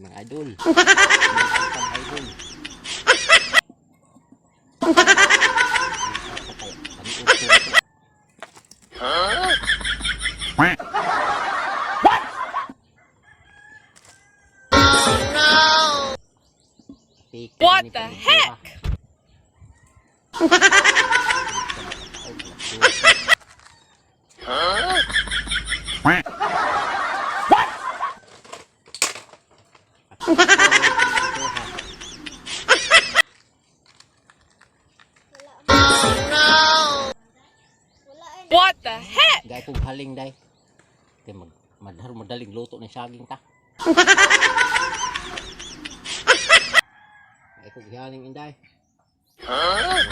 Mga idol. Mga idol. What the heck? What the heck? Gay kong haling day. Kay mag madhar madaling luto ng saging ta. Gay kong haling inday. Huh?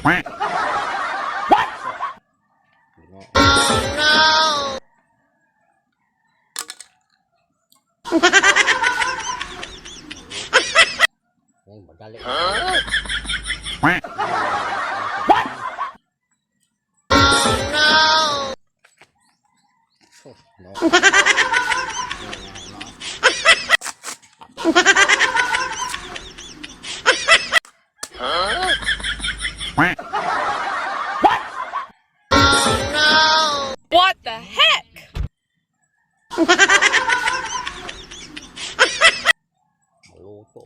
What? No. Ay, madali. What? Oh, no. What the heck? Maluto.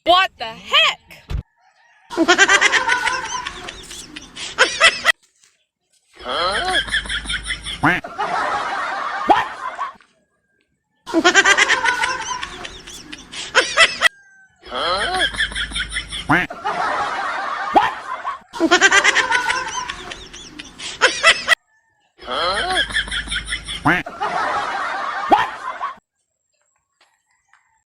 What the heck?